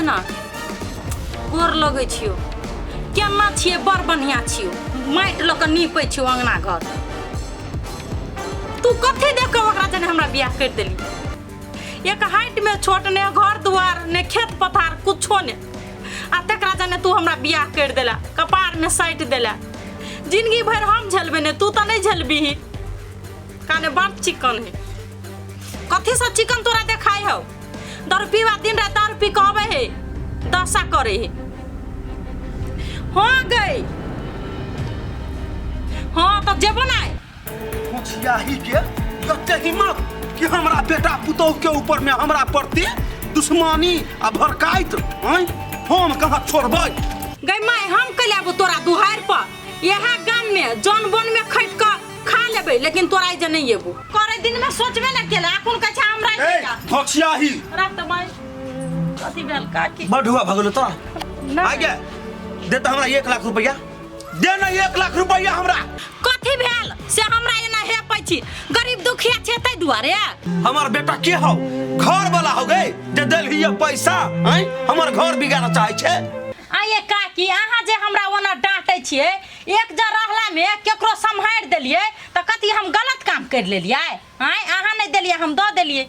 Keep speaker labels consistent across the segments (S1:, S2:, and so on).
S1: ना गोर लगै छियौ केना छियै बड़ बढ़िआँ छियौ माटि लऽ कऽ नीपै छियौ अङ्गना घर तू कथी देख कऽ ओकरा जने हमरा बियाह करि देली एक हाइट में छोट ने घर दुआर ने खेत पथार कुछो ने आ तकरा जने तू हमरा बियाह करि देला कपार में साटि देला जिंदगी भरि हम झेलबै ने तू तऽ नहि झेलबीही काने बड़ चिकन है कथी से चिकन तोरा देखाई हौ दारू पीवा दिन रात दारू पी के अबै है दशा करे है हाँ गई हाँ तो जेबो ना
S2: खोछियाही के कते हिम्मत कि हमरा बेटा पुतोह के ऊपर में हमरा प्रति दुश्मनी आ भड़काइत आँय हम कहाँ छोड़बै
S1: गई माय हम कैले आबू तोरा दुहार पर यहाँ गाम में जौन बन में खटि कऽ खा लेबै लेकिन तोरा जे नहीं एबू करे दिन में सोचबे ना केला अखन कहै छै हमरा
S2: ए धोखियाही
S1: राख तऽ माय कथी भेल काकी
S2: बड हुआ भगलो तोरा
S1: ना
S2: आ गया दे तऽ हमरा 1 लाख रुपया दे ना 1 लाख रुपया हमरा।
S1: कथी भेल से हमरा एना हे पैछी गरीब दुखिया छै ताहि दुआरे।
S2: हमर बेटा के हौ घर वाला हो गए जे देल ही पैसा आँय हमर घर बिगाड़ चाहे छै।
S1: आये काकी अहाँ जे हमरा ओना डांटै छियै एक जर रहला में केकरो सम्हारि देलियै तऽ कथी हम गलत काम करि लेलियै? आँय अहाँ नहि देलियै हम दऽ देलियै।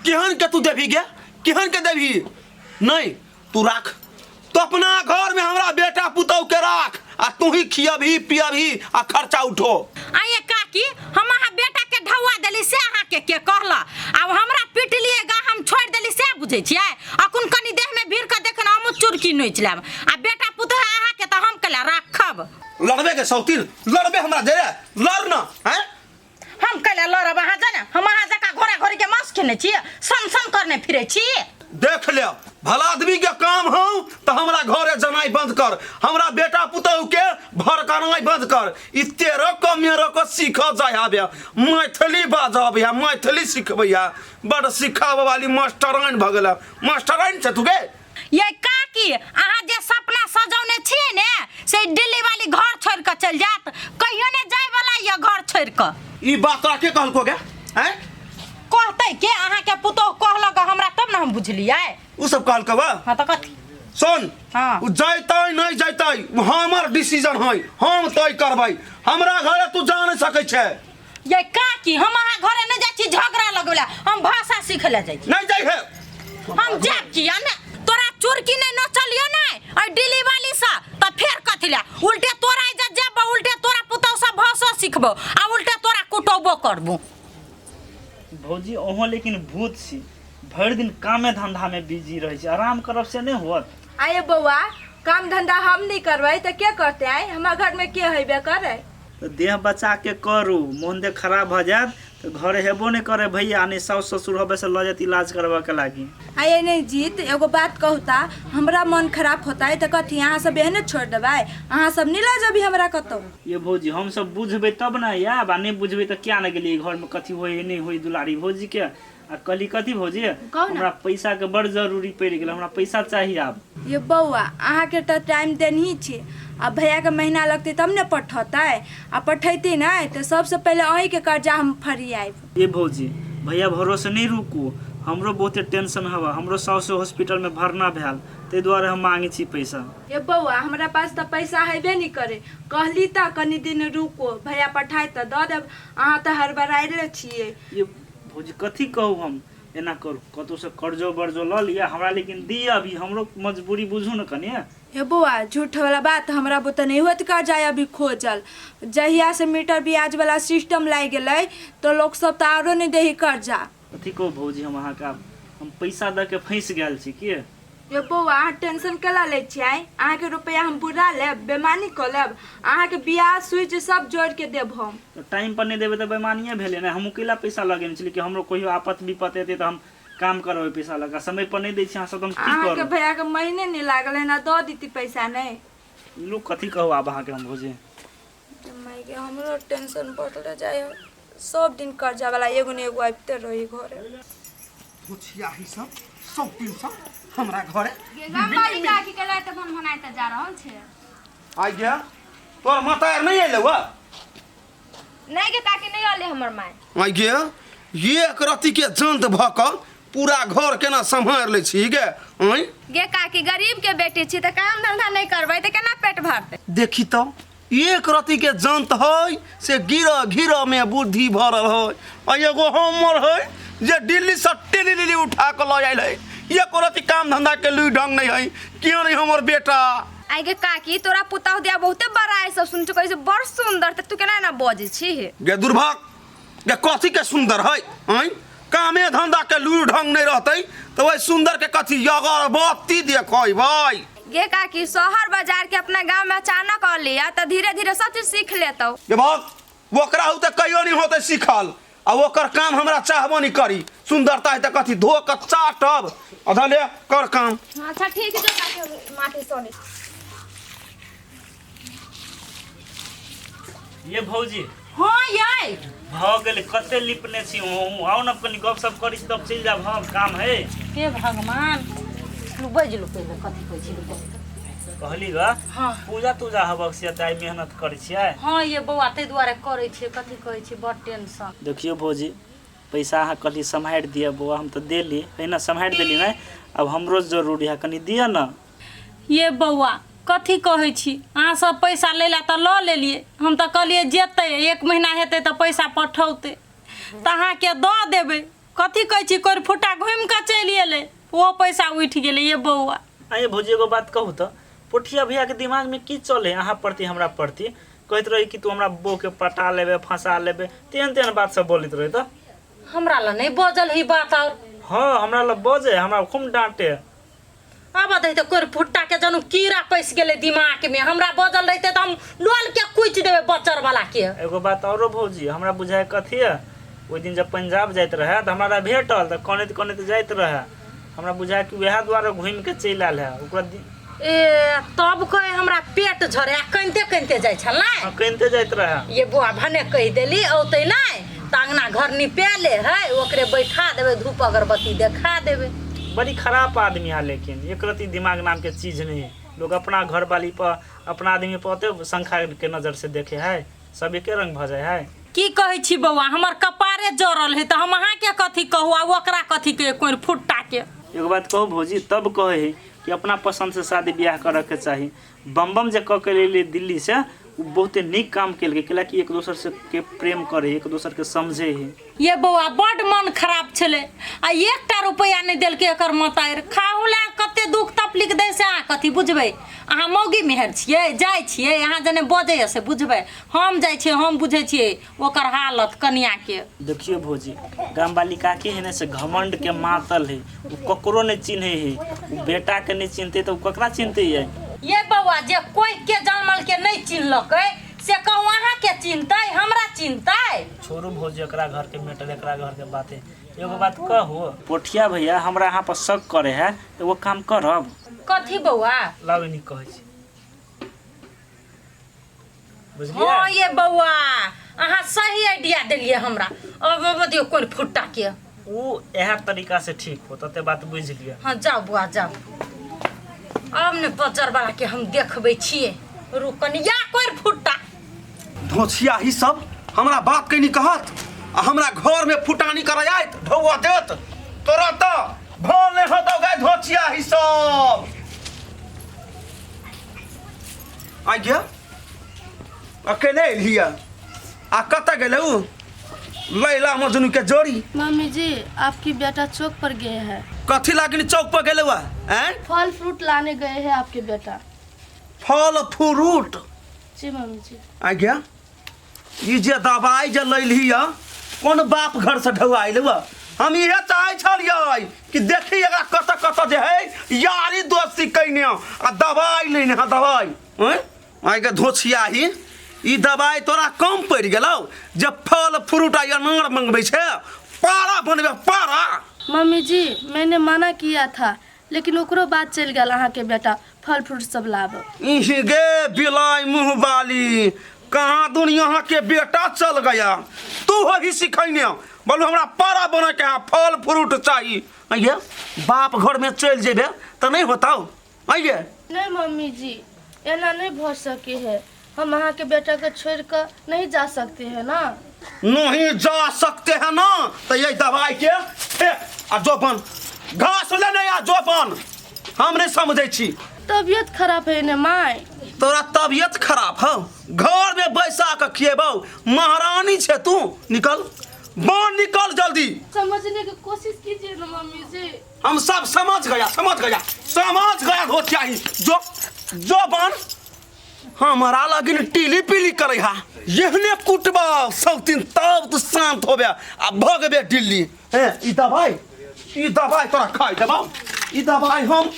S2: केहन के तू देबही गे केहन के देबही? नहीं तू राख तो अपना घर में हमरा बेटा पुतोह के राख आ तू ही खियबही पियबही आ खर्चा उठो।
S1: आये काकी हम अहाँ बेटा के ढौआ देली से अहाँ के के कहला? आब हमरा पिटलिए गा हम छोड़ देली से बुझै छियै? अखुन कनी देह में भीड़ के देखन हमहूँ चुरकी नोचि लेब आ बेटा पुतोह अहाँ के तऽ हम केला राखब।
S2: लड़बे के सौतीन लड़बे हमरा दे रे लड़ ना हैं।
S1: हम कैला लड़ब अहाँ जाने हम अहाँ जकाँ घोड़ा घोड़ी के मांस खेने छी सन सन करने फिरे छी।
S2: देख ले भला आदमी के काम हूँ तो हमरा घरे जनाई बंद कर हमरा बेटा पुतोह के भड़कानाई बंद कर ई तेरह को मेरह को सीख जाय आबे मैथिली बाजब या मैथिली सिखबैया बड़ सिखाबे वाली मास्टराइन भऽ गेल मास्टराइन छै तू गे।
S1: ये काकी अहाँ जे सपना सजौने छियै ने से दिल्ली वाली घर छोड़ के चलि जायत कहियो ने जाय वाला ये घर छोड़ के।
S2: ई बात तोरा के कहलको गे हैं?
S1: कहतै के अहाँ के पुतोह कहलक हमरा तब ने हम बुझलियै।
S2: उ सब कहलको बा?
S1: हाँ तऽ कथी?
S2: सुन
S1: हाँ।
S2: उ जैतै नहीं जैतै उ हमर डिसीजन है हम तय करबै हमरा घरे तू जा नहीं सकै छै।
S1: ये काकी हम अहाँ घरे नहीं जाइ छी झगड़ा लगबे हम भाषा सीखे ले जाइ छी।
S2: नहीं जाइ है।
S1: हम जाब किया ने तोरा चुरकी नहीं नचलियो नहीं और दिल्ली वाली सा त फेर कथी ले उल्टे तोरा इज्जत जाब उल्टे तोरा पुतौ से भाषा सिखबो आ उल्टे तोरा कुटौबो करबो।
S3: भौजी अहों लेकिन भूत छी भरि दिन कामे धंधा में बिजी रहै छी आराम करब से नहीं होत।
S4: आये बौआ काम धंधा हम नहीं करबै त के करते? आय हमरा घर में के हेबे करे?
S3: तो देह बचा के करू मोन देह खराब भ जायत तो घर हेबो नहीं करे भैया नहीं साउस ससुर होबे से ल जात इलाज करबा के लागी।
S4: आये नहीं जीत एगो बात कहूता हमरा मन खराब होता है तो कथी अहाँ सब एहने छोड़ देबै अहाँ सब नहीं ल जबी हमरा कतौ?
S3: ये भौजी हम सब बुझबै तब ना आयब आ नहीं बुझबै तो क्या न गेलियै घर में कथी होय नहीं होय दुलारी भौजी के। आ कहली कथी भौजी हमरा पैसा के बड़ जरूरी पड़ि गेल हमरा पैसा चाहिए आब।
S4: ये बौआ अहाँ के तो टाइम देनही छी आ भैया के महीना लगतै तब ने पठौतै आ पठैती नहीं तो सबसे पहले अहीं के कर्जा हम फरियाब।
S3: ये भौजी भैया भरोसे नहीं रुकू हमरो बहुते टेंशन हवा हमरो साउस हॉस्पिटल में भरना भेल ताहि दुआरे हम मांगे छी पैसा।
S4: ये बौआ हमरा पास तो पैसा हेबे नहीं करे कहली तो कनी दिन रुको भैया पठाए तो दऽ देब अहाँ तो हड़बड़ाइले छियै।
S3: ये भौजी कथी कहू हम एना करू कतौ से कर्जो बर्जो लऽ लिअ हमरा लेकिन दिअ अभी हमरो मजबूरी बुझू ने कनि।
S4: हे बौआ झूठ वाला बात हमरा बुते नहीं होत कर्जा अभी खोजल जहिया से मीटर ब्याज वाला सिस्टम लागि गेलै तो लोग सब तो आरो नहीं देही कर्जा।
S3: कथी कहू भौजी हम अहाँके आब हम पैसा दऽ के फँसि गेल छी की।
S4: ये बौआ अहाँ टेंशन केला लै छियै? अहाँके रुपया हम बुरा लेब बेमानी कऽ लेब अहाँके बियाह स्विच सब जोड़ के देब हम।
S3: तऽ टाइम पर नहि देबै तऽ बेमानिए भेलै ने हमहूँ कैला पैसा लगेने छलियै कि हमरो कहियो आपत विपत एतै तऽ हम काम करबै पैसा लगा समय पर नहि दै छी अहाँ सब तऽ हम की
S4: अहाँके
S3: करू।
S4: भैया के महीने नहि लागल है ना दऽ देती पैसा नहि।
S3: लू कथी कहू आब अहाँके हम भौजी।
S4: मायके हमरो टेंशन बढ़ले जाइ है सब दिन कर्जा वाला एगो ने एगो आबिते रही घरे।
S2: पुछियाही सब सब दिन सब हमरा घरे
S5: गंगा काकी के लाए तऽ भन जा रहल छै।
S2: आ गया तोर माता यार नहीं अइलौ हँ?
S5: नहीं के काकी नहीं अले हमर माय।
S2: आ गया एक रति के जंत भऽ कऽ पूरा घर केना सम्हारि लै छी गे। आँय
S5: गे काकी, गरीब के बेटी छी तऽ काम धंधा नहि करबै तऽ केना पेट भरतै?
S2: देखी तो एक रति के जंत है से गिर घिर में बुद्धि भरल है, आ एगो हमर है जे दिल्ली से टेली लिली उठा के लऽ आयल है, एको रति काम धंधा के लुइ ढंग नहीं है। क्यों नहीं हमर बेटा?
S5: आइ गे काकी, तोरा पुतहु दिया बहुते बड़ा है, सब सुन चुकै छै बड़ सुंदर, तऽ तू केना एना बजै छी?
S2: गे दुर्भाग गे, कथी के सुंदर है? आँय, कामे धंधा के लुइ ढंग नहीं रहतै तऽ ओहि सुंदर के कथी अगरबत्ती देखै भाई।
S5: गे काकी, शहर बाजार के अपना गांव में अचानक अलिया तऽ धीरे धीरे सब चीज सीख लेतौ।
S2: गे भाग, ओकरा हो तऽ कहियो नहीं होतै सीखल, आ ओकर काम हमरा चाहबो नहीं करी। सुंदरता है तऽ कथी धो के चाटब अधा ले कर काम।
S5: अच्छा ठीक है, जो काकी, हम माटी सोनी।
S3: ये भौजी।
S1: हाँ यै।
S3: भऽ गेलै, कते लिपने छी अहूँ? आउ ने कनि गप सप करै छी तब चलि जायब हम, काम है।
S1: हे भगवान, लू बाजि लू पहिले, कथी कहै छी लू।
S3: कहली ग।
S1: हाँ।
S3: पूजा तूजा हबक से तऽ आइ मेहनत करै छियै?
S1: हाँ ये बौआ, ताहि दुआरे करै छियै। कथी कहै छी, बड़ टेंशन।
S3: देखियौ भौजी, पैसा अहाँ कहली सम्हारि दिअ बौआ, हम तऽ देली है ने, सम्हारि देली ने, आब हमरो जरूरी है, कनि दिअ ने।
S1: ये बौआ, कथी कहै छी? अहाँ सब पैसा लै लए तऽ लऽ लेलियै, हम तऽ कहलियै जेतै एक महीना हेतै तऽ पैसा पठौतै तऽ अहाँके दऽ देबै। कथी कहै छी, कोरि फुट्टा घुमि कऽ चलि एलै, ओहो पैसा उठि गेलै ये बौआ।
S3: आँय भौजी, एगो बात कहू तऽ, पोठिया भैयाके दिमागमे की चलै अहाँ प्रति हमरा प्रति? कहैत रही कि तू हमरा बौके पटा लेबे, फंसा लेबे, तेहन तेहन बात सब बोलैत रहे तऽ।
S1: हमरा लए नहि बजल ही बात आओर?
S3: हँ, हमरा लग बजे, हमरा खूब डाँटे।
S1: आब दै तऽ कोरि फुट्टा के जनू कीड़ा पैसि गेलै दिमाग में। हमरा बजल रहितै तऽ हम लोल के कुचि देबै बच्चर वाला के।
S3: एगो बात औरो भौजी, हमरा बुझाय कथी है, ओहि दिन जब पंजाब जाइत रहे तऽ हमरा भेटल तऽ कनैत कनैत जाइत रहे, हमरा बुझाय कि वएह दुआरे घुमि के चलि आयल है ओकरा
S1: ए तब कहे हमरा पेट झरे आ कनिते कनिते जाइ छल नै?
S3: हाँ, कनिते जाइत रहे।
S1: ये बुआ, भने कहि देली, औतै नै तऽ अंगना घर निपा ले है, ओकरे बैठा देबै, धूप अगरबत्ती देखा देबै।
S3: बड़ी खराब आदमी है, लेकिन एक रति दिमाग नाम के चीज नहीं है। लोग अपना घर वाली पर अपना आदमी पर ओते शंखा के नजर से देखे है, सब एके रंग भऽ जाए है।
S1: की कहै छी बौआ, हमर कपारे जरल है तऽ हम अहाँके कथी कहू आ ओकरा कथी कहियै कोइ फुट्टा के।
S3: एगो बात कहू भौजी, तब कहै है कि अपना पसंद से शादी ब्याह करऽ के चाही। बम बम जे कऽ के एलै दिल्ली से, ओ बहुते नीक काम केलकै, कैला कि एक दोसर से के प्रेम करे, एक दोसर के समझे है।
S1: ये बौआ, बड्ड मन खराब छलै आ एकटा रुपैआ नहि देलकै एकर मतारि। खाहु लए कते दुख तकलीफ दै से अहाँ कथी बुझबै? अहाँ मौगी मेहर छियै, जाइ छियै, अहाँ जने बजैए से बुझबै? हम जाइ छियै, हम बुझै छियै ओकर हालत कनियाके।
S3: देखियो भौजी, गामवाली काकी है ने से घमंड के मातल है, ओ ककरो नहीं चिन्हे है, ओ बेटा के नहीं चिन्हते तो ओ ककरा चिन्हते है?
S1: ये बौआ, जे कोइ के जनमल के नहि चिन्हलकै से कहू अहाँके चिन्हतै, हमरा चिन्हतै?
S3: छोड़ू भौजी, एकरा घर के मैटर, एकरा घर के बाते। एगो बात कहू पोठिया भैया, हमरा अहाँ पर शक करे है, एगो काम करब?
S1: कथी बौआ?
S3: लाउ नहीं कहै छी, बुझलियै?
S1: हाँ ये बौआ, अहाँ सही आइडिया देलियै हमरा। अब अब दियौ कोन फुट्टा के।
S3: ओ इएह तरीका से ठीक होत, ओते बात बुझि लिअ।
S1: हाँ जाओ बौआ जाओ, अब ने बजर वाला के हम देखबै छियै। रुक कनि, या कोन फुट्टा
S2: धोछिया ही सब हमरा बाप के नहीं कहत आ हमरा घर में फुटानी कर आयत ढौआ देत। तोरा तो भल नहीं होतो गाय धोछिया ही सब। आ गया अकेले एलिया आ कतऽ गेलै उ लैला मजनू के जोड़ी?
S6: मम्मी जी, आपकी बेटा चौक पर गए हैं।
S2: कथी लागनी चौक पर गेलै वा? हैं,
S6: फल फ्रूट लाने गए हैं आपके बेटा।
S2: फल फ्रूट?
S6: जी मम्मी जी।
S2: आ गया, ई जे दवाई जे लैलही यऽ कोन बाप घर से ढौआइल हुआ? हम इहे चाहै छलियै कि देखी एकरा कतऽ कतऽ जे है यारी दोस्ती कैने आ दवाई लेने है दवाई। हैं आइ के धोछियाही, ई दवाई तोरा कम पड़ि गेलौ जे फल फ्रूट आ अनार मंगबै छै? पारा बनबे पारा।
S6: मम्मी जी, मैंने मना किया था, लेकिन ओकरो बात चलि गेल अहाँ के बेटा फल फ्रूट सब लाब।
S2: इह गे बिलाई मुँह वाली, कहाँ दुनिया के बेटा चल गया? तू हो ही सिखैने बोलू हमरा पारा बने के है, फल फ्रूट चाही। आइये बाप घर में चलि जेबे तऽ नहीं होतौ? आइये
S6: नहीं मम्मी जी, एना नहीं भऽ सके है, हम अहाँ के बेटा के छोड़ कऽ नहीं जा सकते हैं ना।
S2: नहीं जा सकते हैं ना तो ये दवाई के फेंक आ जो बन घास लेने आ जो बन हम नहीं समझै छी।
S6: तबियत खराब है ने माय।
S2: तोरा तबियत खराब हौ घर में बैसा के खिएबौ महारानी छे तू निकल बन निकल जल्दी।
S6: समझने की कोशिश कीजिए ना मम्मी जी।
S2: हम सब समझ गया समझ गया समझ गया धोतिया ही जो जो बन हमारा लगिन टीली पीली करे हा एहने कुटबा सब दिन तब तू शांत होबे आ भगबे दिल्ली। हे ई दवाई तोरा खाइ देबौ ई दवाई हम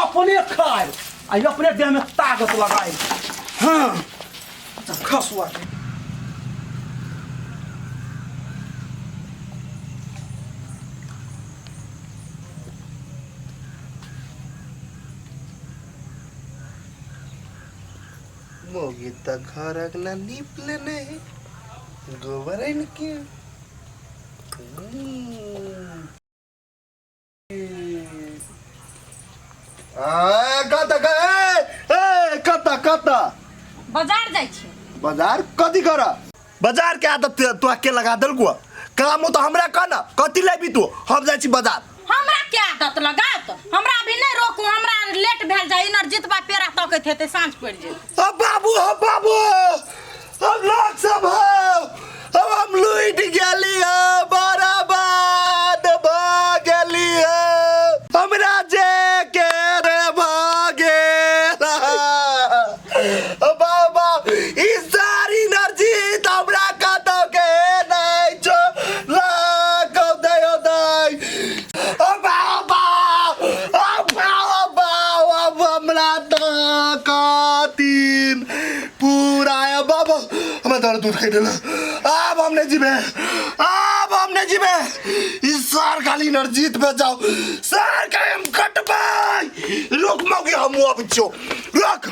S2: अपने खाए आ अपने देह में ताकत लगाए। हाँ खसुआ
S7: मोगी त घर अगना नीप लेने है गोबर के। कता ए कता कता
S1: बाजार जाइ छी।
S7: बाजार कथी कर? बाजार के आदत तू के लगा देलको काम तो हमरा कह ना कथी लेबी तू? हम जाइ छी बाजार।
S1: हमरा के आदत लगात? हमरा अभी नहीं रोकू हमरा लेट भेल जाय इनर जितबा पेरा तकैत हेतै साँझ पड़ि जेतै।
S7: अब बाबू हम बाबू हम लोग सब हो अब हम लूट गेली हो बराबाद भ गेली हो हमरा जे के रे भ गेल बाबा ई सारी एनर्जी त हमरा कतौ के नहीं छो लाख दयो दई बाबा बाबा अब हमरा त कतीन पूरा बाबा हमरा दर्द उठ के अब हम नहीं जीबे अब हम नहीं जीबे इस सार खाली एनर्जी पे जाओ सार का हम कटबै रुक मौगी हम अब छो रुक।